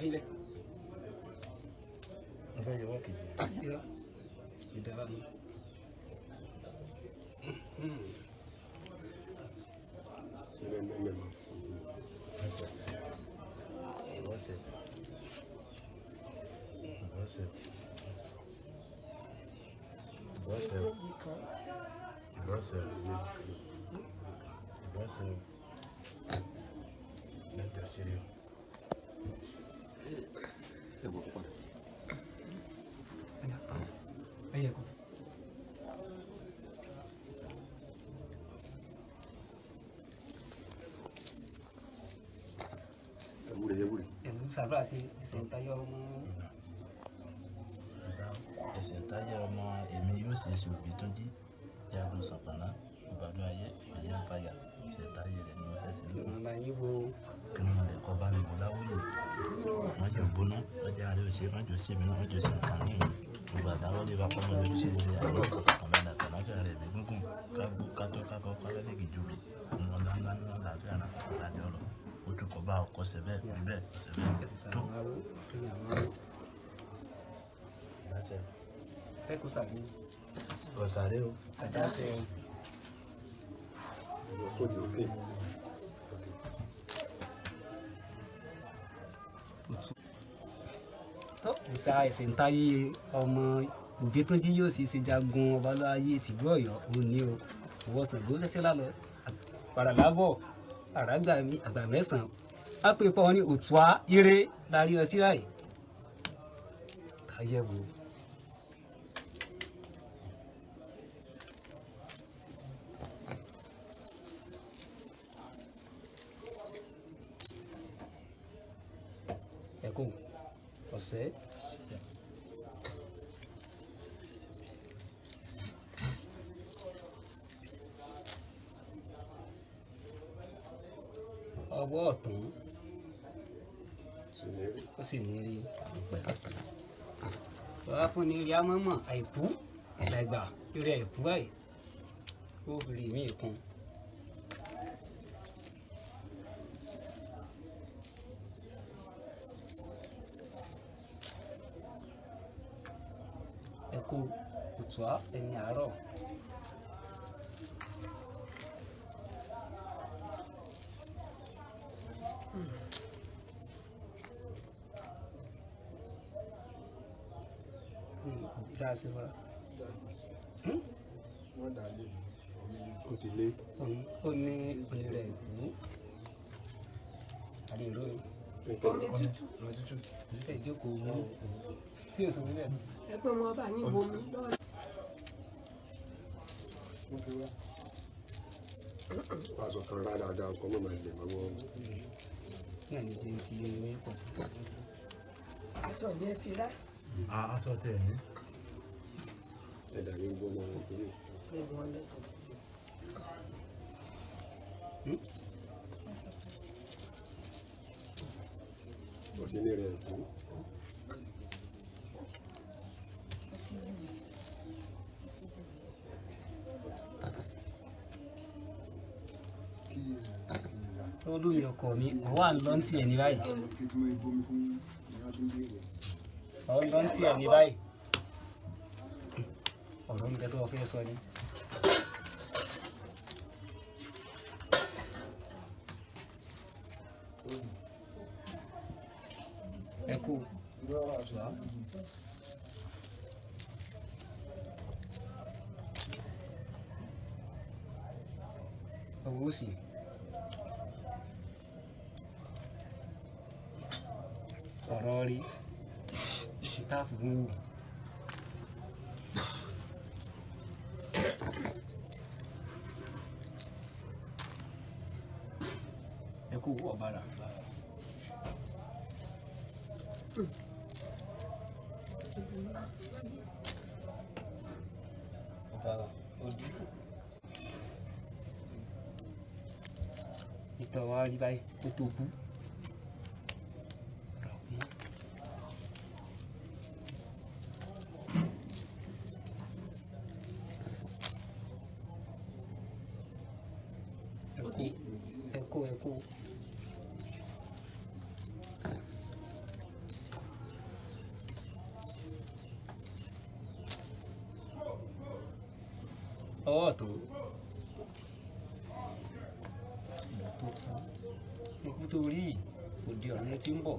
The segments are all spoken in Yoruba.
Filẹ̀. Mo fẹ́ yọwọ́ kejì. Irọ́. Ìdára mi. Ẹsẹ̀. Ìwọ́sẹ̀. Ìwọ́sẹ̀. Ìwọ́sẹ̀. Ìwọ́sẹ̀. Ìwọ́sẹ̀. Lẹ́tọ̀ sí i. Ẹyẹ kù. Ẹ̀mú sábà ṣe ìṣẹ̀ntayọ̀ ọmọ. Ẹsẹ̀ táyà ọmọ èmi yóò ṣe ṣe òbí tó jí jagun sọ̀pọ̀nà ìbàdàn ayé ìyá ìpayà ẹsẹ̀ táyà rẹ̀ ni wọ́n fẹ́ ṣe lókun. Màmá yín wo. Kí wọ́n lè kọ́ bá mi wò láwùjọ. Wọ́n jẹ́ ògbóná, wọ́n jẹ́ àárẹ̀ òṣèré, wọ́n jẹ́ òṣèré mi, wọ́n jẹ́ òṣèré nǹkan ní ìlú. Gbogbo àdáwọ́lé bá kọ́mọ lójú sí ilé ayé ọ̀nà àtàlágà rẹ̀ mí gúngùn kágbó kátó kákọ́ kálẹ́lẹ́gì jùlọ. Ọmọ ńlá ńlá làbẹ́ àrà àti ọ̀rọ̀. Ojú kọ bá ọkọ ṣẹ bẹ́ẹ̀ rí bẹ́ẹ̀ ṣẹ bẹ́ẹ̀ tó. Ẹ kò sàbí. Ọ̀sàré o. Àdáṣe. Tó ìsà ìsìntáyé ọmọ Òbítúnjí yóò sì ṣe jagun ọbaláyé tìlú Ọ̀yọ́ òun ní o. Ìwọ Ṣàngó ṣẹ̀ṣẹ̀ lálọ àràlábọ̀ àràgbà mi àgbà mẹ́sàn-án. Á pè pọ̀ ní òtúá ire lárí ọ síra yìí. Káyẹ̀wò. Ẹ̀kọ́ ọ̀sẹ̀. Ọwọ́ ọ̀tún ó sì ní rí pẹ̀. Bàbá fún ni rí amọ́mọ́ àìkú lẹ́gbà lórí àìkú báyìí ó fi rí mí kún. Ẹ kú òtúá ẹni àárọ̀. Dáa sí wa. Ó ti lé. Ó ní onírẹ̀ ìlú. Àdé ìró mi. Omi tútù. Ẹ jókòó mú. Sí èso nílẹ̀. Ẹ pé wọn bá yín bomi lọ́wọ́. Aṣọ kan rá dáadáa ọkọ mọ̀ máa lè mọ́ wọn. Ní àná jẹ́ ti ilé pọ̀ sí. Aṣọ yẹn fi rá. Aṣọ tẹ̀ ní. Ẹ̀dà ní gbọ́ mọ́ wọn kúrò. Ó ti ní rẹ̀ kú. Olúmi ọkọ mi, ọwọ́ à ń lọ tí ẹ̀ ní báyìí. Ọ̀ ń lọ tí ẹ̀ ní báyìí. Ọ̀rọ̀ ń bẹ tó o fẹ́ sọ ni. Ẹ kú. Owó sì. Ọ̀rọ̀ rí. Ìta fún wù. Ẹ kú ọ̀bàrà. Ọ̀bàrà ojú. Ìtàn wa rí báyìí ó tó kú. Ẹ kú ẹ kú. Ọwọ́ ọ̀tún ìlú tó kú ikú tó rí yìí, òde ọ̀run tí ń bọ̀,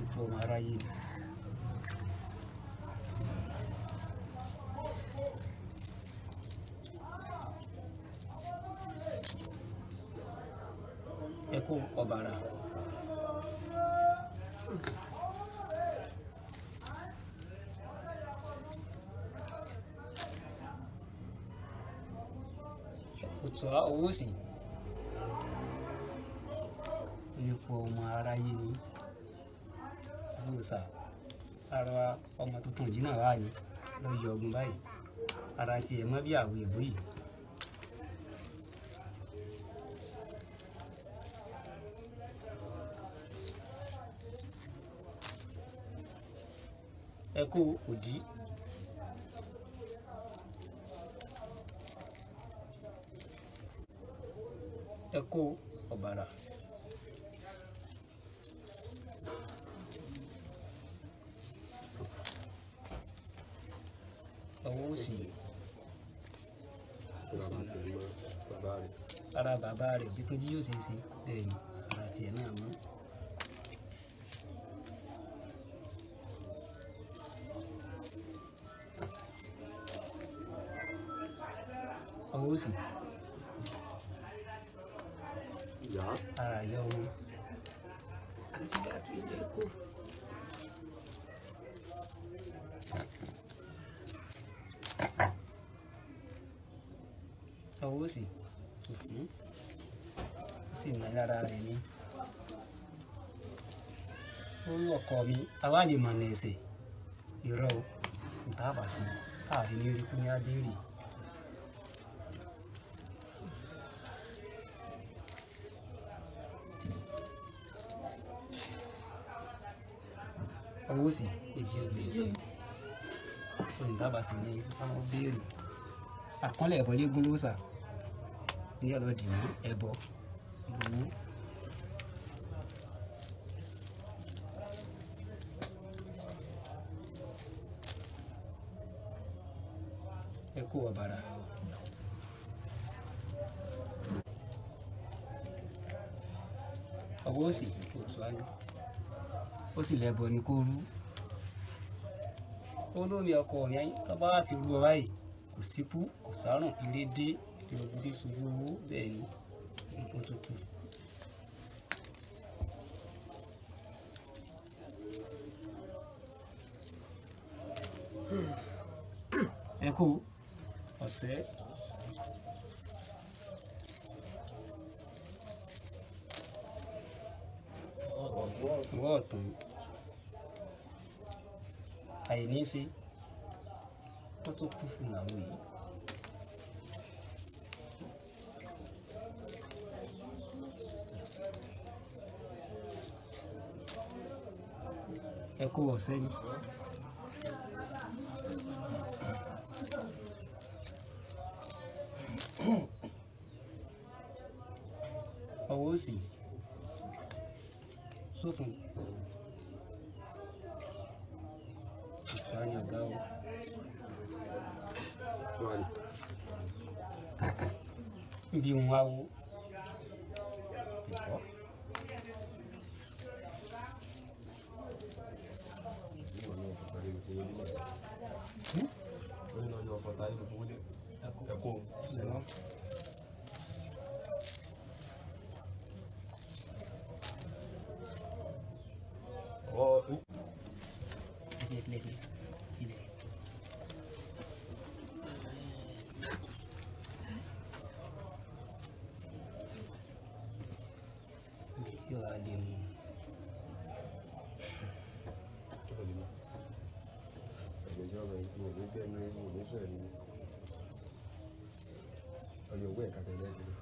ikú ọmọ aráyé ni. Ẹ kú ọ̀bàrà. Òtún owó sì ipò ọmọ aráyé ni bóòsà ara ọmọ tuntun yìí náà wà ní lọ yọ ọgbọ́n báyìí ara ti ẹ̀ mọ́ bí àwọ̀ èbó yìí. Ẹ kú òdì. Ẹ kú ọ̀bàrà. Ọwọ́ òsì. Bàbá tiẹ̀ mọ́ bàbá rẹ̀. Ara bàbá rẹ̀ bí Túnjí yóò ṣe é ṣe bẹ́ẹ̀ ni ara tiẹ̀ náà mọ́. Ọwọ́ òsì. Ìyá. Ara ìyá ọmọ. Àti bàbá ilé kù. Ọwọ́ òsì òfin ó sì ná lára rẹ̀ ní. Ó ń ọkọ mi àwa lè mọ̀nà ẹ̀sẹ̀ irọ́ o níta bá sí káàrin ní erékù ní abéèrè. Ọwọ́ òsì èjì ògbè níta bá sí ní àwọn béèrè. Àkọọ́lẹ̀ ẹ̀bọ léegun ló sà ní ọ̀rọ̀ dìmú ẹ̀bọ lówó. Ẹ kú ọ̀bàrà. Ọwọ́ òsì òtún á ní ó sì lẹ́bọ ní kó rú. Ó lómi ọkọ mi tó bá ti rú ọ báyìí kò síkú kò sárùn ilé dé ìrògùn tí ṣubú owó bẹ́ẹ̀ ni ó tún kù. Ẹ kú ọ̀sẹ̀. Ọwọ́ ọ̀tún àìní ṣe ó tó kú fún àwọn yìí. Ẹ kú ọ̀sẹ̀ ni. Ọwọ́ òsì sófin ìtura ni ọ̀gá o. Wà ní. Bí wọn wá wo ẹ̀kọ́. Wọ́n ní lọ́jọ́ ọkọ̀ táyé ló fowó lé. Ẹ̀kọ́. Ọwọ́ Ilẹ̀ ilẹ̀ ilẹ̀. Ibi tí ọ̀rá lè mú. Ọyọ owó ẹ̀ka tẹ̀lé ẹ̀jẹ̀.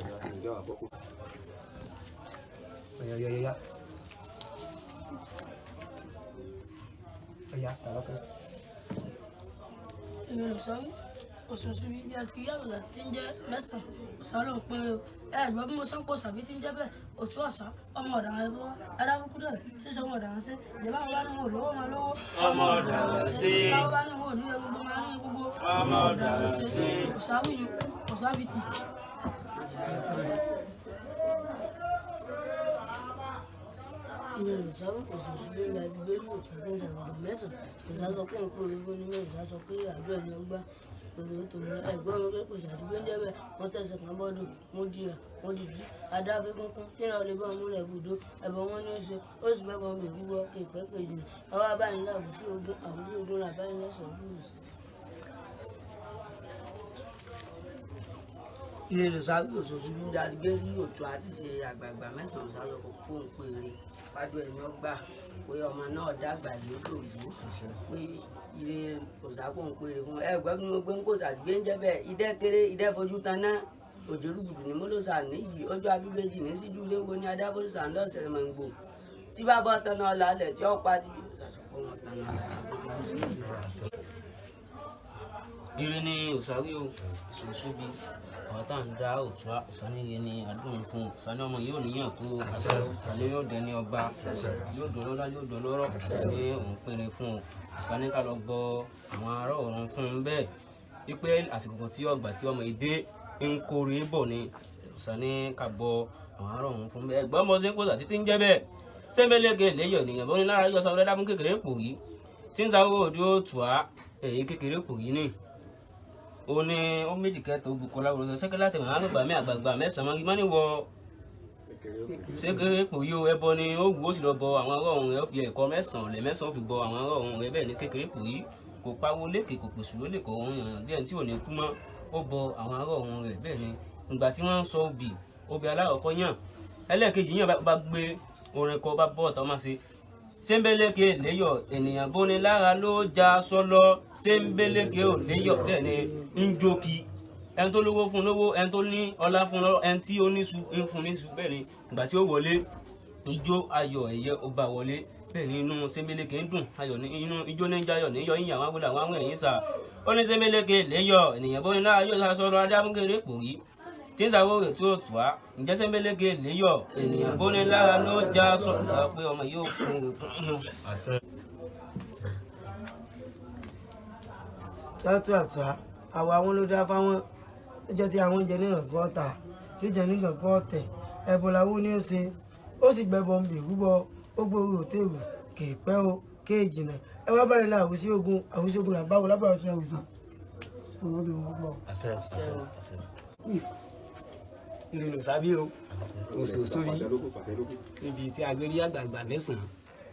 Ẹ̀yà ìjọba àbọ̀kù. Ọ̀yà ọ̀yà ọ̀yà. Ọ̀yà tàbákọ́. Èmi ò sọ yìí. Òṣooṣù bíbí àti ìyá àgbàgbà tí ń jẹ́ mẹ́sàn-án ọ̀sán ló ń pín o. Ẹ gbọ́ bí mo ṣe ń pọ̀ sàbí tí ń jẹ́ bẹ́ẹ̀ òtún ọ̀sán ọmọ ọ̀daràn ẹ̀bọ́ adáfúkúdọ̀ sísọ ọmọ ọ̀daràn sí ìjọba àwọn bá ní wọn ò lówó máa lówó ọmọ ọ̀daràn sí báwo bá ní wọn ò ní gbogbo máa ní gbogbo ọmọ ọ̀daràn sí. Ọ̀sáwìyí ọ̀sábìtì. Ilé olùsáwọ̀ òṣooṣù ló ń la gbé ní òtún tó ń dàgbà mẹ́sàn-án. Ìsá sọ pé òun kú orígbó ní mẹ́rin. Ìsá sọ pé àjọ ẹni ọgbà òṣèlú tòun ẹ̀gbọ́n mi pé kò ṣàdúgbò ń jẹ́bẹ̀. Wọ́n tẹ̀sán kan bọ́dún, mo jìyà, mo dìjú, adáfẹ́ kúnkún, tíra olè bá mú rẹ̀ bùdó, ẹ̀bọ̀n wọn ní ó ṣe, ó sì gbẹ́bọn mi rúbọ, kì í pẹ́ pé jìnnà. Ọwọ́ abáyé àbùsí ogun, àbùsí ogun làbáyé lọ́sọ̀ọ́ bùrù. Ilé olùsáwọ̀ òṣooṣù ló ń darí gbé rí òtún àti ṣe àgbààgbà mẹ́sàn-án. Ọ̀sán lọ kó ń pèrè fádùn ẹni ọgbà pé ọmọ náà dàgbà yóò dògbò pé ilé òsàkó ń pèrè fún ẹ gbọ́ bí mo gbé ń kó sàgbé ń jẹ́ bẹ́ẹ̀ idẹ́ kéré idẹ́ fojú taná òjòrúgùdù ní mọ́lọ́sà níyì ọjọ́ abíbẹ́jì ní síjú léwo ní adábọ́lọ́sà ń lọ́sẹ̀ mọ̀ngbò tí bá bọ́ taná lálẹ́ tí ó pa ti bí òsàkó wọn taná lálẹ́. Ire ni òsàwí o, òṣooṣù bí àwọn tá à ń dá òtún òsàníye ni àdúrà fún òsàní ọmọ yóò níyàn kú òsàní yóò dẹni ọba yóò dùn lọ́lá yóò dùn lọ́rọ̀ òsàní òun pinne fún òsàní ká lọ gbọ́ àwọn ará ọ̀run fún un bẹ́ẹ̀ wípé àsìkò kan tí ọgbà tí ọmọ ìdé ń kórè bọ̀ ni òsàní ká bọ àwọn ará ọ̀run fún bẹ́ẹ̀ gbọ́n mọ́ sí ń pòsà títí ń jẹ́ bẹ́ẹ̀ sẹ́ńbẹ́lẹ́gẹ̀ lẹ́yọ̀ ènìyàn bó ní lára yọ sọ dábùn kékeré pò yìí tí ń sáwó òdi ó tù á èyí kékeré pò yìí ni ó ní ó méjì kẹta Bukola wọlé sẹkẹ láti ràn án lọgbà mí àgbààgbà mẹ́sàn-án mọ níwọ sékéré pò yí o ẹbọ ni ó wù ó sì lọ bọ àwọn ará ọ̀run rẹ̀ ó fi ẹ̀kọ́ mẹ́sàn-án lẹ̀ mẹ́sàn-án fi bọ àwọn ará ọ̀run rẹ̀ bẹ́ẹ̀ ni kékeré pò yí kò pawó lékè kò pèsè lólè kò òun yànnà bí ẹni tí ò ní kú mọ́ ó bọ àwọn ará ọ̀run rẹ̀ bẹ́ẹ̀ ni ìgbà tí wọ́n ń sọ obì obì alákọ̀ọ́kọ́ yàn ẹlẹ́ẹ̀kejì yàn bá gbé orin kọ bá bọ́ ọ̀tá máa ṣe sẹ́ńbẹ́lẹ́kẹ léyọ̀ ènìyàn bóni lára ló já sọ́lọ́ sẹ́ńbẹ́lẹ́kẹ ò léyọ̀ bẹ́ẹ̀ ni ń jókì ẹni tó lówó fún lówó ẹni tó ní ọlá fún lọ́rọ̀ ẹni tí ó níṣu ń fún níṣu bẹ́ẹ̀ ni ìgbà tí ó wọlé ijó ayọ̀ ẹ̀yẹ ó bá wọlé bẹ́ẹ̀ ni inú sẹ́ńbẹ́lẹ́kẹ ń dùn ayọ̀ ní inú ijó ní jayọ̀ ní yọ yín àwọn agbóla àwọn àwọn ẹ̀yìn sà ó ní sẹ́ńbẹ́lẹ́kẹ léyọ̀ ènìyàn bóni lára yóò sá sọ́lọ́ adámúkéré pò yìí tí ń sàwọ́ rẹ̀ tí ó tù á ǹjẹ́ sẹ́ńbẹ́lẹ́kẹ léyọ̀ ènìyàn bóni lára ló já sọ́lọ́ pé ọmọ yóò fún un fún un. Tọ́tù àtúwá àwọ̀ àwọn ló dá fáwọn ọjọ́ tí àwọn jẹ ní gàngán ọ̀tà tí jẹ ní gàngán ọ̀tẹ̀ ẹ̀bùn làwọn ní ó ṣe ó sì gbẹ̀bọ̀ ń bì rúbọ ó gbórí òtẹ́rù kì í pẹ́ o kéèjì náà ẹ wá báyìí la àwùsí ogun àwùsí ogun làbáwò lábàá ọ̀sùn ẹ̀wùsàn òun ló ń bọ̀. Ire lò sábí o, òṣooṣù yìí níbi tí agbérí àgbààgbà mẹ́sàn-án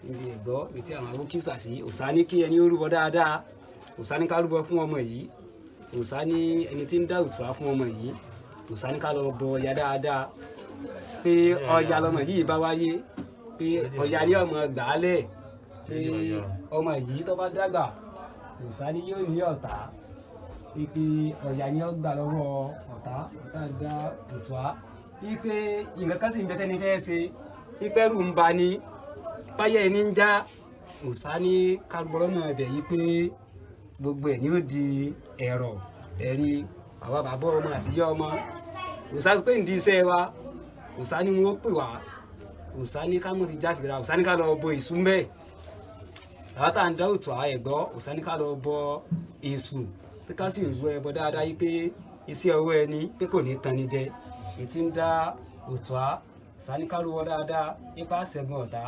níbi ẹ̀gbọ́ ibi tí àwọn arókìsà sí òsá ní kí ẹni ó rúbọ dáadáa òsá ní ká rúbọ fún ọmọ yìí òsá ní ẹni tí ń dá òtúrá fún ọmọ yìí òsá ní ká lọ bọ ọya dáadáa pé ọya lọmọ yìí bá wáyé pé ọya ní ọmọ gbàálẹ̀ pé ọmọ yìí tó bá dàgbà òsá ní yóò ní ọ̀tá ipe ọ̀yà ni ó gbà lọ́wọ́ ọ̀tá ọ̀tá dá òtúá ipe nǹkan kan sì ń bẹ tẹ́ni fẹ́ ṣe ipe ẹrù ń ba ni báyẹ̀ ẹni ń já òsá ní kárùbọ́lọ́nà ẹ̀bẹ̀ yìí pé gbogbo ẹ̀ ni ó di ẹ̀rọ ẹ̀rí àwa bàbá ọmọ àti ìyá ọmọ òsá pé ń di iṣẹ́ wa òsá ni wọ́n pè wá òsá ní ká mọ̀ ti jáfìrà òsá ní ká lọ bo èṣù mbẹ́ àwọn tá à ń dá òtúá ẹ̀gbọ́ òsá ní ká lọ bọ èṣù pé ká sì rú ẹbọ dáadáa yìí pé iṣẹ́ ọwọ́ ẹni pé kò ní tan ni jẹ èyí tí ń dá òtúá saníkálùwọ dáadáa ipa ṣẹ́gun ọ̀tá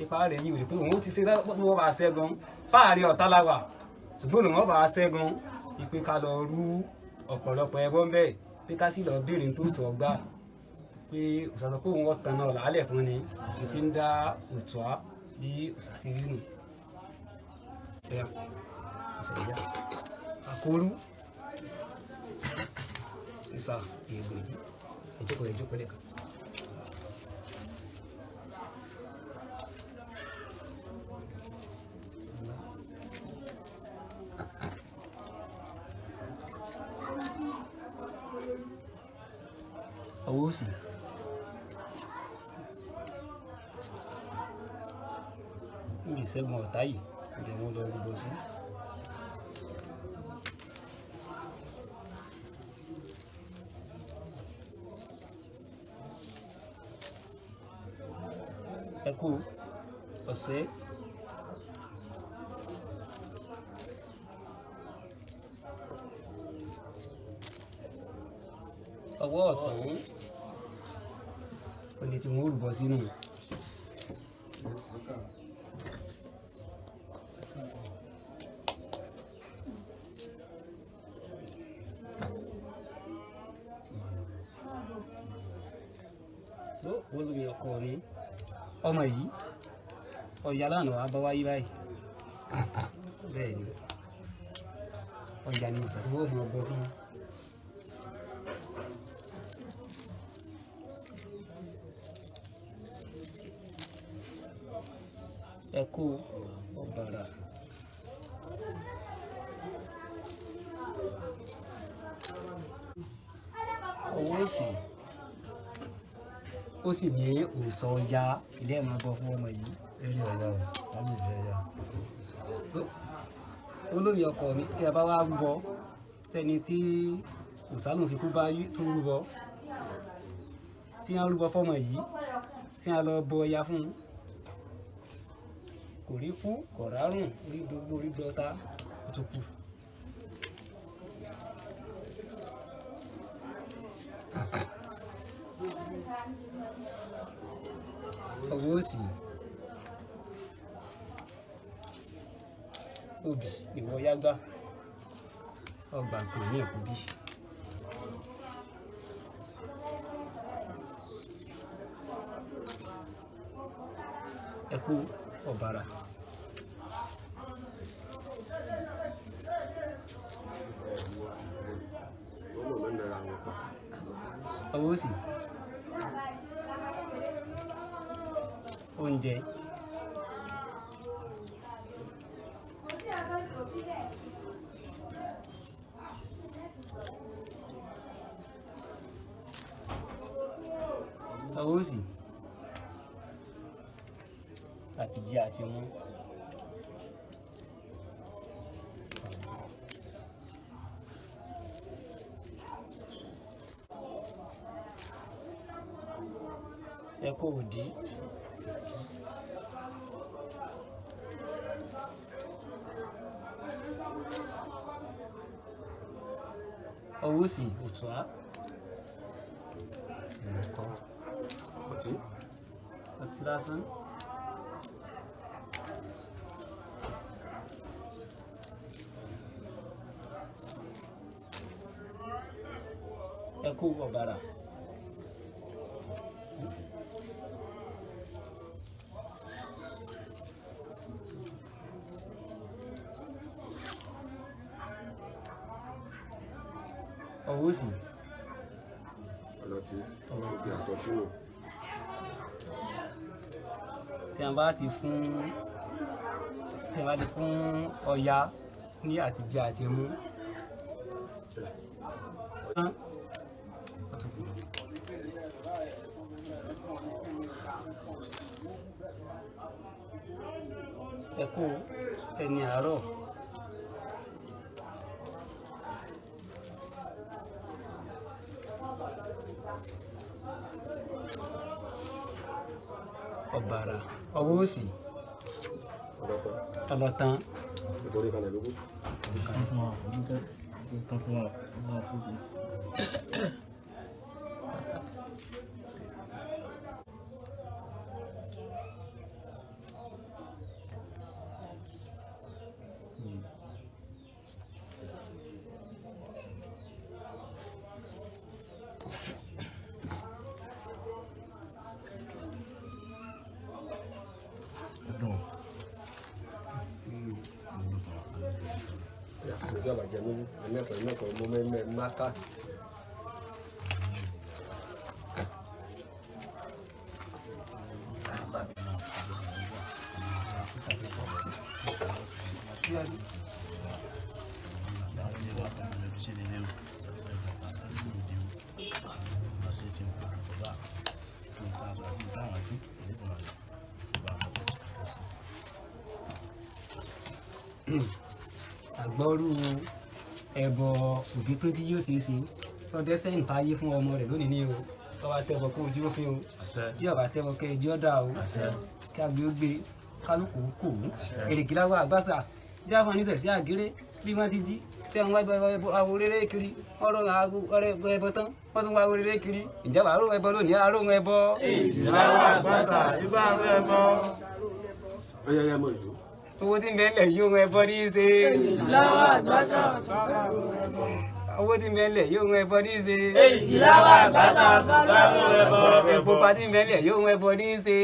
ipa rẹ̀ yìí ò rí pé òun ti ṣe wọ́n bá ṣẹ́gun fáàrí ọ̀tá la wà ṣùgbọ́n òun bá ṣẹ́gun ìpè ká lọ rú ọ̀pọ̀lọpọ̀ ẹbọ ń bẹ̀ pé ká sì lọ béèrè tó sọ gbà pé òṣàṣọ pé òun ọ̀tàn náà làálẹ̀ fún ni èyí tí ń dá òtúá bí òṣà ti rí nù. Àkórú sísá ègbè ìjókòó ìjókòó lẹ́kan. Ọwọ́ òsì. Níbi ìṣẹ́gun ọ̀tá yìí, ìjẹun lọ rúbọ sí. Ẹ kú ọ̀sẹ̀. Ọwọ́ ọ̀tún ó ní tí wọ́n rúbọ sínú. Tó olùmí ọkọ mi ọmọ yìí ọ̀yà lánàá abáwáyé báyìí bẹ́ẹ̀ ni ọ̀yà ni òòṣà tí wọ́n mọ ọgbọ́n fún un. Ẹ kú ọ̀bàrà. Ọwọ́ òsì ó sì ní òòṣà Ọya ilé ẹ̀ máa bọ fún ọmọ yìí. Eré ọ̀yà o, láti ìfẹ́ ọ̀yà. Olórí ọkọ mi tí a bá wá rúbọ tẹni tí òòṣà lòun fi kú bá tó rúbọ tí a rúbọ fọmọ yìí tí a lọ bọ Ọya fún un kò rí kú kò rárùn orí gbogbo orí gbọta ó tó kù. Ọwọ́ òsì obì ìwọ yágbá ọgbà nǹkan ní ẹ̀kú bí. Ẹ̀kú ọ̀bàrà. Wọ́n mọ̀ mọ́ nara wọn pa. Ọwọ́ òsì oúnjẹ ọwọ́ òsì àti jẹ àti mu. Ẹ kó òdì. Ọwọ́ òsì òtúá. Ọtí. Ọtí lásán. Ẹ kú ọ̀bàrà. Ọwọ́ òsì. Ọlọ́tí. Ọlọ́tí. Ọtí àtọ́tí nù. Tí a bá ti fún tí a bá ti fún Ọya ní àtijẹ àti mú. Ẹ kú ẹni àárọ̀. Ọ̀bàrà ọwọ́ òsì Ọlọ́tán. ọlọ́tán. Nítorí kalẹ̀ lógún. Dùn. Ojú àbàjẹ́ mi ẹ̀mẹ́kọ̀ọ́ ẹ̀mẹ́kọ̀ọ́ mo mẹ́mẹ́ máta. Àgbọ́rú ẹbọ Òbítúnjí yóò ṣeé ṣe sọdẹ́sẹ̀ ń tayé fún ọmọ rẹ̀ lónìí ní o. Tọ́ba tẹ́bọ̀ kó ojú ó fín o. Bí ọba tẹ́bọ̀ kẹ́ ẹjọ́ dà o. Kí a gbé ó gbé kálukú kò ó èrèkì láwọ àgbàsà bí àwọn oníṣẹ́ sí àgéré bí wọ́n ti jí tí wọ́n wá awo rere kiri wọ́n rọ ẹbọ tán wọ́n tún wá awo rere kiri ìjọba àrò ẹbọ lónìí àrò ẹbọ. Ìlàwọ̀ àgbàsà ibà àrò ẹbọ. Ọyá yá mọ̀ ìlú. Owó tí ń bẹ ńlẹ̀ yóò ń ẹbọ ní í ṣe. Ìlàwọ̀ àgbàsà sọ̀rọ̀ ẹbọ. Owó tí ń bẹ ńlẹ̀ yóò ń ẹbọ ní í ṣe. Ìlàwọ̀ àgbàsà sọ̀rọ̀ ẹbọ. Epo pa tí ń bẹ ńlẹ̀ yóò ń ẹbọ ní í ṣe.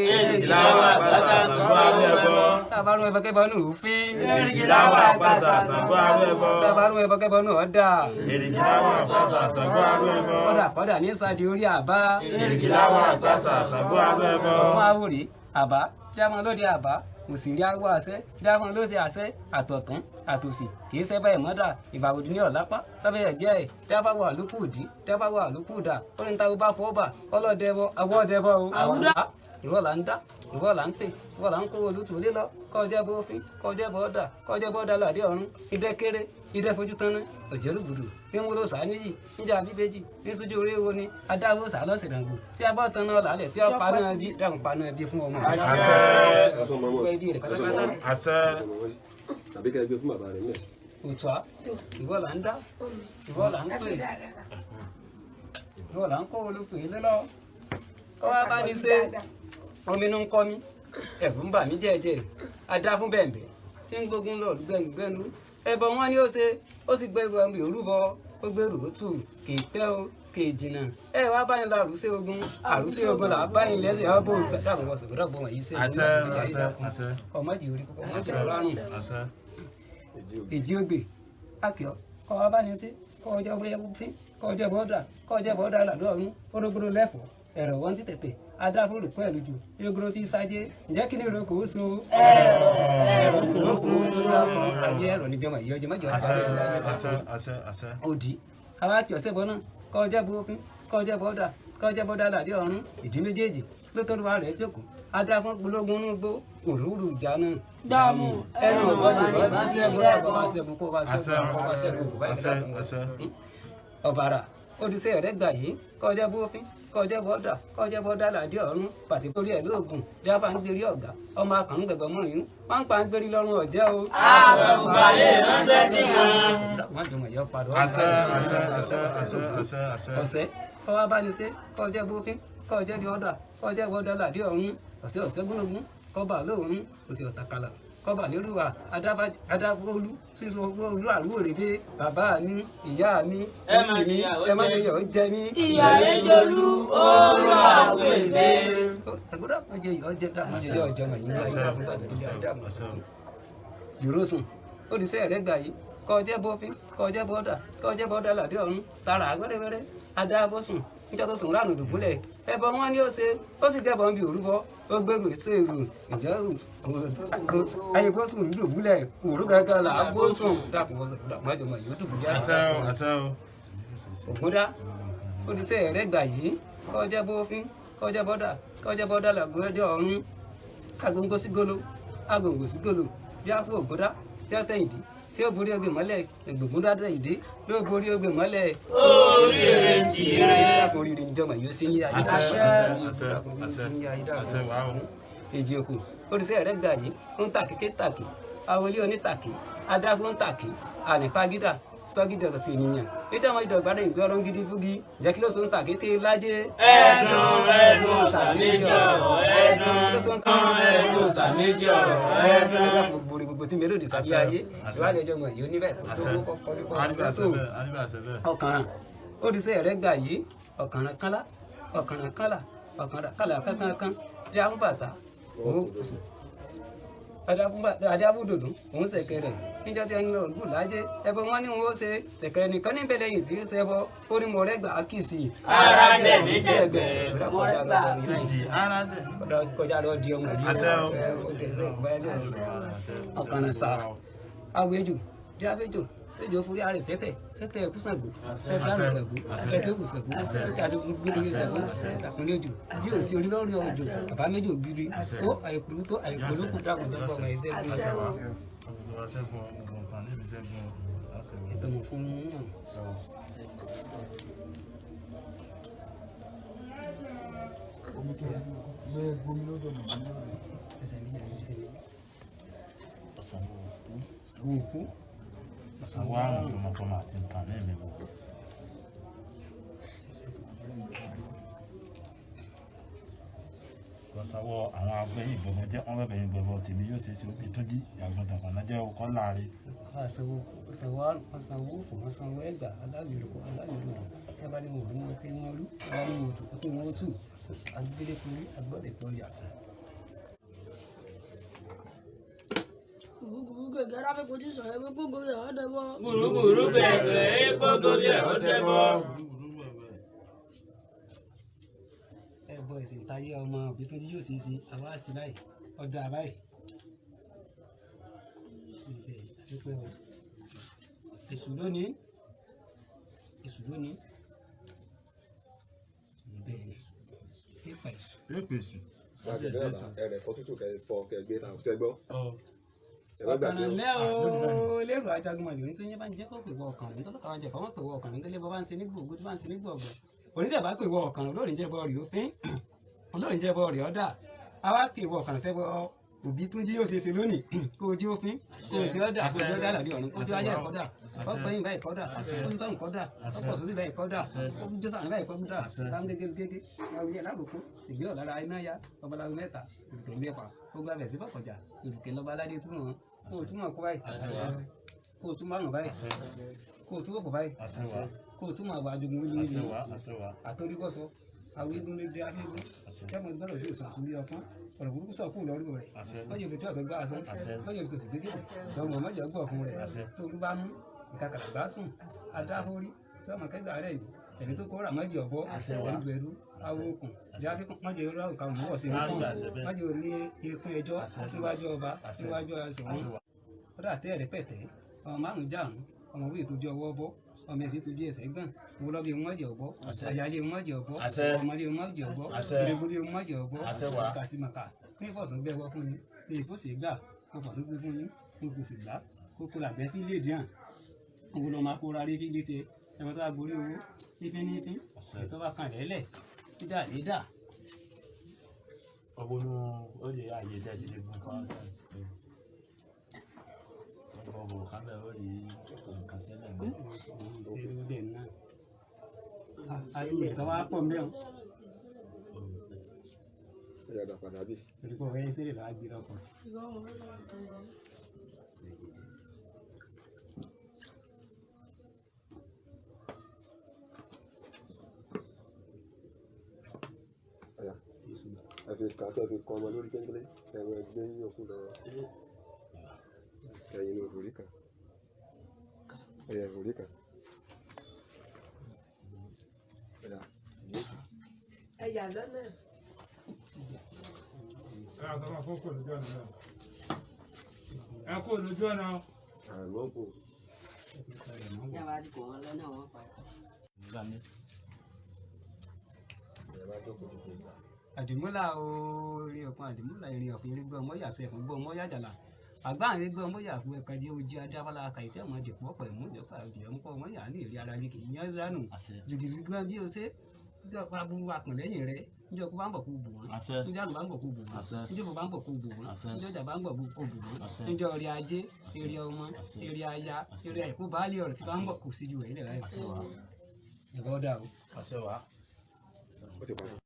Ìlàwọ̀ àgbàsà sọ̀rọ̀ ẹbọ. Tábàrún ẹbọ kẹbọ nù fín. Ìlàwọ̀ àgbàsà sọ̀rọ̀ ẹbọ. Tábàrún ẹbọ kẹbọ nù ọ̀dà. Ìlàwọ̀ àgbàsà sọ̀rọ̀ ẹbọ. Kọ́dà kọ́dà ní sáàdì orí àbá. Ìlàwọ̀ àgbàsà sọ̀rọ̀ ẹbọ. Ọ̀pọ̀ àwòrán àbá dáwọn lóde àbá òsì rí awọ àṣẹ dáwọn lóde àṣẹ àtọ̀tún àtòsì kì í sẹ́bà ìmọ́dà ìbàwòdì ní ọ̀lápá lábẹ́ ẹ̀jẹ̀ ẹ̀ dábàwọ̀ àlùkù òdì dábàwọ̀ àlùkù dà ó ní táwọn bá fọ́ bà ọlọ́dẹbọ awọ́dẹbọ o. Ìwọ là ń dá ìwọ là ń pè ìwọ là ń kó olùtò lé lọ kọjá bó fín kọjá bó dà kọjá bó dà ládé ọ̀run idẹ kéré idẹ fojú tán ná òjòlùgbùdù bí ń wúlò sàá níyì níjà bíbéjì ní sójú orí wo ni adáwó sàá lọ́sẹ̀ dàgbò tí a bá tan náà lálẹ́ tí a pa náà bí dáhùn pa náà bí fún ọmọ rẹ. Àṣẹ. Tàbí kẹ́ ẹ gbé fún bàbá rẹ̀ mẹ́. Òtún ìwọ là ń dá ìwọ là ń pè ìwọ là ń kó olùtò ilé lọ kọ́ wá bá ní ṣe omi ń kọ́ mi ẹ̀rù ń bà mí jẹ́ẹ̀jẹ́ adá fún bẹ̀m̀bẹ̀ tí ń gbógun lọ gbẹ̀ngbẹ̀nu ẹbọ wọn ni ó ṣe ó sì gbẹrù ọmọ ìrúbọ ó gbẹrù ó tù kì í pẹ́ o kì í jìnnà ẹ wá báyìí lọ àrùsí ogun àrùsí ogun là báyìí lẹ́sẹ̀ ọ bó dàgbọ́n wọ́n sọ̀rọ̀ dàgbọ́n wọ̀nyí ṣe ọmọ jì orí kókó ọmọ jì ọlọ́run ìjì ògbè akíọ́ kọ́ wa bá ní ṣe kọ́ ọjọ́ bóyá fín kọ́ ọjọ́ bọ́dà kọ́ ọjọ́ bọ́dà làdó ọ̀run orógbóró lẹ́fọ̀ọ́ ẹ̀rọ wọn ti tètè adáfóró pẹ̀lú jù yogoro ti sájé ǹjẹ́ kí ni èrò kò so ẹ̀rọ ló kò so ọkàn ayé ẹ̀rọ ní jọmọ ìyọjọ mẹjọ òdì àwa kì ọ̀sẹ̀ bọ́ náà kọ́ ọjọ́ bó fín kọ́ ọjọ́ bọ́dà kọ́ ọjọ́ bọ́dà làdé ọ̀run ìdí méjèèjì ló tọ́jú wa rẹ̀ jókòó adáfún gbólógún ní gbó òrùrù ìjà náà. Dààmú ẹnu ọ̀gbọ́dọ̀ bá ṣẹ́gun bá ṣẹ́gun kó bá ṣẹ́gun kó bá ṣẹ́gun kó bá ṣẹ́gun. Ọ̀bàrà odùsẹ̀ rẹ̀ gbà yìí kọjá bófin kọjá bọ́dà kọjá bọ́dà làdí ọ̀run pàtìkórí ẹ̀ lóògùn dáfà ń gbérí ọ̀gá ọmọ akànú gbẹ̀gbẹ̀ mọ́ yín wọ́n ń pa ń gbérí lọ́rùn ọ̀jẹ́ o. Àsọ̀gbàlẹ̀ ránṣẹ́ sí wọn. Wọ́n jọmọ̀ yọ padà. Àṣẹ àṣẹ àṣẹ àṣẹ àṣẹ àṣẹ. Ọ̀sẹ̀ kọ́wá bá ní ṣe kọjá bófin kọjá bí ọ̀dà kọjá bọ́dà làdí ọ̀run ọ̀sẹ̀ ọ̀sẹ̀ gúnlógún kọba lóòrùn òsì ọ̀tàkàlà kọba lérúwà adáfólú sísọ olú àrúwò rèébé bàbá mi ìyá mi ẹ ẹ má níyà ó jẹ mí. Ìyá rẹ̀ jolú oorun àwòrán. Àgbọ̀dọ̀ má jẹ ìyá ọjẹ dá má jẹ ìyá ọjẹ mọ̀ yìí nígbà yìí ìrósùn olùsẹ́ rẹ̀ gbà yìí kọjẹ́ bófin kọjẹ́ bọ́dà kọjẹ́ bọ́dà làdé ọ̀run tara àgbẹ̀rẹ̀wẹ̀rẹ̀ adábọ́sùn níjọ́ tó sùn ránù dùbúlẹ̀ ẹbọ wọn ni ó ṣe ó sì gbẹbọ ń bi òrúbọ ó gbẹrù èso èrò ìjọ ayé bọ́sùn ń dùbúlẹ̀ òrú gangan là á bọ́sùn dàpọ̀ dàpọ̀ yóò dùbúlẹ̀ Àṣẹ o àṣẹ o. Ògúndá olùsẹ́ rẹ̀ gbà yìí kọjẹ́ bófin kọjẹ́ bọ́dà kọjẹ́ bọ́dà làgbọ́dọ̀ ọ̀run agogo sí golo agogo sí golo bí a fún Ògúndá tí ó tẹ̀yìndí tí ó borí ogbè mọ́lẹ̀ Ògúndá tẹ̀yìndí ló borí ogbè mọ́lẹ̀. Oríire tìrẹ. Oríire níjọba yóò sí ní ayé Àṣẹ àṣẹ àṣẹ àṣẹ wàá o. Èjì òkú olùsẹ́ rẹ̀ gbà yìí ń tàkì tàkì awolé onítàkì adágún ń tàkì ànípagídà sọ́gídà tènìyàn ètò àwọn ìdọ̀gba rẹ̀ ìgbé ọ̀rọ̀ gidi fúgi jẹ́ kí ló sọ ń tàkì tẹ́ lájẹ́. Ẹ̀dùn ẹ̀dùn sàméjì ọ̀rọ̀ ẹ̀dùn ẹ̀dùn sàméjì ọ̀rọ̀ ẹ̀dùn. Gbogbo gbogbo tí mélòdì sábẹ́ ayé ìwádìí ẹjọ́ mọ̀ yìí oníbẹ̀ tó kọ́kọ́ nípa Àríbà àṣẹ bẹ́ẹ̀ àríbà àṣẹ bẹ́ẹ̀. ọkànràn olùsẹ́ rẹ̀ gbà yìí ọkànràn kálá ọkànràn kálá ọkànràn kálá kankan bí a ń bàtà òun adábùdòdò òun ṣẹ̀kẹ̀rẹ̀ níjọ́ tí ẹni lọ gùn lájẹ ẹbọ wọn ni wọn ó ṣe ṣẹ̀kẹ̀rẹ̀ nìkan níbẹ̀ lẹ́yìn tí ń ṣẹbọ ó ní mo rẹ gbà á kì í sí i. Ara dẹ̀ mí jẹ̀gbẹ́. Ìjì ara dẹ̀. Kọjá lọ di ọmọ yìí. Àṣẹ o. Ọkànnà sáà awéjò bí awéjò ejò forí ara rẹ̀ sẹ́tẹ̀ sẹ́tẹ̀ ẹ̀kú Ṣàngó sẹ́tẹ̀ àrùn Ṣàngó sẹ́tẹ̀ ẹ̀kú Ṣàngó sẹ́tẹ̀ àdógún Ṣàngó àkùnrin ejò bí ò sí orílẹ̀-èdè ọjọ́ bàbá méjì ògiri tó àìkúrú tó àìkúrú kù dákun tó kọ́ ọmọ ẹ̀ṣẹ́ fún ọ̀sẹ̀ wa. Gbogbo wa ṣẹ́gun gbogbo nǹkan níbi ṣẹ́gun àṣẹ o. Ètò mọ̀ fún un náà. Omi tó lẹ́gbọ̀mí lọ́dọ̀ màmá náà. Ẹsẹ̀ méjì àbí ẹsẹ̀ méjì. Ọ̀sánwó òkú. Sanwó òkú. Ọ̀sánwó àrùn tọmọtọmọ àti nǹkan ní ìmì gbogbo. Lọ́sàwọ́ àwọn agbẹ́yìn gbẹ̀gbẹ̀ jẹ́ wọ́n bẹ̀bẹ̀ yín gbẹ̀bọ̀ tèmi yóò ṣe é ṣe òbí tó jí ìyàgbọ́n tàpọ̀nà jẹ́ ọkọ́ láàrin. Sanwó sanwó àrùn, wọ́n sanwó òfò, wọ́n sanwó ẹgbà, aláyòrò aláyòrò. Ẹ bá ní wọn ò ní wọn kí wọ́n rú, ẹ bá ní wọn ò tò kí wọ́n tù. Agbélékùnrin agbọ́dẹ̀kọ̀ yà. Gùrùgùrù gẹ̀gẹ́ ráfẹ́ kojú sọ̀rọ̀ ẹgbẹ́ gbogbo rẹ̀ ọ́ dẹ́bọ́. Gùrùgùrù gẹ̀gẹ́ epo gorí ẹ̀ ó dẹ́bọ̀. Ẹbọ ìsìntáyé ọmọ òbí tó jí yóò ṣe é ṣe àwa sí báyìí ọjà báyìí. Ibẹ̀ àdúpẹ́ o. Èṣù lónìí. Èṣù lónìí. Bẹ́ẹ̀ ni. Pípa èṣù. Èpèsè. Láti bẹ́ẹ̀ bá ẹrẹ̀ kọ́ tútù kẹ́ fọ kẹ́ gbé ta ṣẹ́gbọ́. Ẹ má gbàgbé Ọ̀kànràn o. lẹ́ o lérò ajagunmọ̀lẹ̀ oní tó yẹ bá ń jẹ́ kó pè wọ ọ̀kànràn ní tọ́lọ́kà jẹ́ kó wọ́n pè wọ ọ̀kànràn ní tó lé bọ́ bá ń ṣe ní gbòògbò tó bá ń ṣe ní gbòògbò oníṣẹ́ bá pè wọ ọ̀kànràn olóòrìn jẹ́ bọ́ rí òfin olóòrìn jẹ́ bọ́ rí ọ̀dà àwa pè wọ ọ̀kànràn sẹ́bọ̀ òbí tún jí yóò ṣe ṣe lónìí kó o jí òfin kó o jí ọ̀dà kó o jí ọ̀dà làbí ọ̀run kó o jí ayé ẹ̀kọ́dà ọ̀pọ̀ yín báyìí kọ́dà ó ń tọ́hún kọ́dà ọ̀pọ̀ tó sì báyìí kọ́dà ó ń jọ́sàn báyìí kọ́dà táwọn gégé wọ́n yẹ lákòókò ìgbé ọ̀lára iná ya babaláwo mẹ́ta ìrùkẹ̀ mẹ́fà ó gba bẹ̀ sí bọ̀kọ̀jà ìrùkẹ̀ lọ́ba aládé túmọ̀ wọn kó o túmọ̀ kó báyìí kó o túmọ̀ àrùn báyìí kó o túmọ̀ kó báyìí kó o túmọ̀ àwọn ajogun wíwí àtòríbọ̀sọ àwọn eégún ló dé afẹ́gún kẹ́mọ̀ gbọ́dọ̀ yóò sọ àsúnbí ọkàn ọ̀rọ̀ burúkú sọ̀ kúrò lọ́rùn rẹ̀ lọ́jọ́ òfin tí ọ̀tọ̀ gbá aṣọ lọ́jọ́ òfin tó sì gbé lọ́mọ mọ́jọ́ gbọ́ fún rẹ̀ tó olú bá mú ìkàkàrà bá sùn adáhórí tí ọmọ kẹgbà rẹ̀ ní ẹ̀mí tó kóra mọ́jì ọ̀bọ ẹ̀rú awo okùn ìyáfikún mọ́jì irú àwòkà mọ́ ọ̀sẹ̀ ikún mọ́jì orí ikún ẹjọ́ níwájú ọba níwájú aṣọ̀wọ́n kódà tẹ́ ẹ̀rẹ́ pẹ̀tẹ́ ọmọ márùn-ún jàrún ọmọ wíì tójú ọwọ́ bọ́ ọmọ ẹ̀sìn tójú ẹsẹ̀ gbọ̀n owó lọ́bí wọ́n jẹ̀ ọ̀bọ àyálé wọ́n jẹ̀ ọ̀bọ ọmọlé wọ́n jẹ̀ ọ̀bọ ìrẹ́gbọ́lé wọ́n jẹ̀ ọ̀bọ kàṣímàkà ní ìfọ̀tún gbẹ́wọ́ fún yín ní ìfọ̀sì gbà mo fọ̀tún gbé fún yín mo fòsì gbà kókó làgbẹ́ fi lè díàn owó lọ́ máa kóra rí kílé tiẹ̀ ẹ̀wọ̀n tó bá gorí owó nífín nífín ètò bá kan lẹ́lẹ̀ dídà dídà. Ọgbọ́n ó lè àyè jẹ́ ti lè gún kan ọgbọ̀n kan bẹ́ẹ̀ ó rí nǹkan sílẹ̀ ní. Ìṣerú bẹ́ẹ̀ náà. Ariwo ìtàn wá pọ̀ mẹ́wọ̀n. Ẹ yàgbà padà bí. Torí pé ọ̀rẹ́ ìṣeré làá gbé lọ́kọ̀. Ọ̀yà ẹ fi kà kẹ́ fi kọ́ ọmọ lórí kéńkéré ẹ̀rọ ẹgbẹ́ yòókù lọ. Ẹ̀yin ní òfòrí kan. Ẹ̀yẹ òfòrí kan. Ọ̀yà yéésù. Ẹ̀yà lọ́nà. Ẹ àtàwọn afọ́kọ̀ lójú ọ̀nà náà. Ẹ kó lójú ọ̀nà. Àmọ́ kò. Tí a bá ti kò wọ́n lọ́nà wọn padà. Ẹ bá jókòó tuntun gbà. Àdìmúlà ooo erin ọ̀pọ̀ àdìmúlà erin ọ̀pọ̀ erin gbọ́ ọmọ yàtọ̀ ẹ̀fọn gbọ́ ọmọ yàjàlá àgbáàrin gbọ́ ọmọ yàfọ ẹ̀ka jẹ́ ojú adáfàlà kàìtẹ́ ọmọ dìpọ̀ pẹ̀ mú ìjọba ìjọba ọmọ yà ní ìrí ara ní kì í yán sánù jìgìjì gbọ́n bí o ṣe níjọ́ pa bu akùn lẹ́yìn rẹ níjọ́ kó bá ń bọ̀ kó bù wọ́n níjọ́ àlù bá ń bọ̀ kó bù wọ́n níjọ́ bò bá ń bọ̀ kó bù wọ́n níjọ́ ọjà bá ń bọ̀ kó bù wọ́n níjọ́ eré ajé eré ọmọ eré aya eré àìkú baálé ọ̀rọ̀ tí bá ń bọ̀ kó síjú ẹ̀ ilẹ̀ láì ẹ̀kọ́ dà o. Ó ti parí.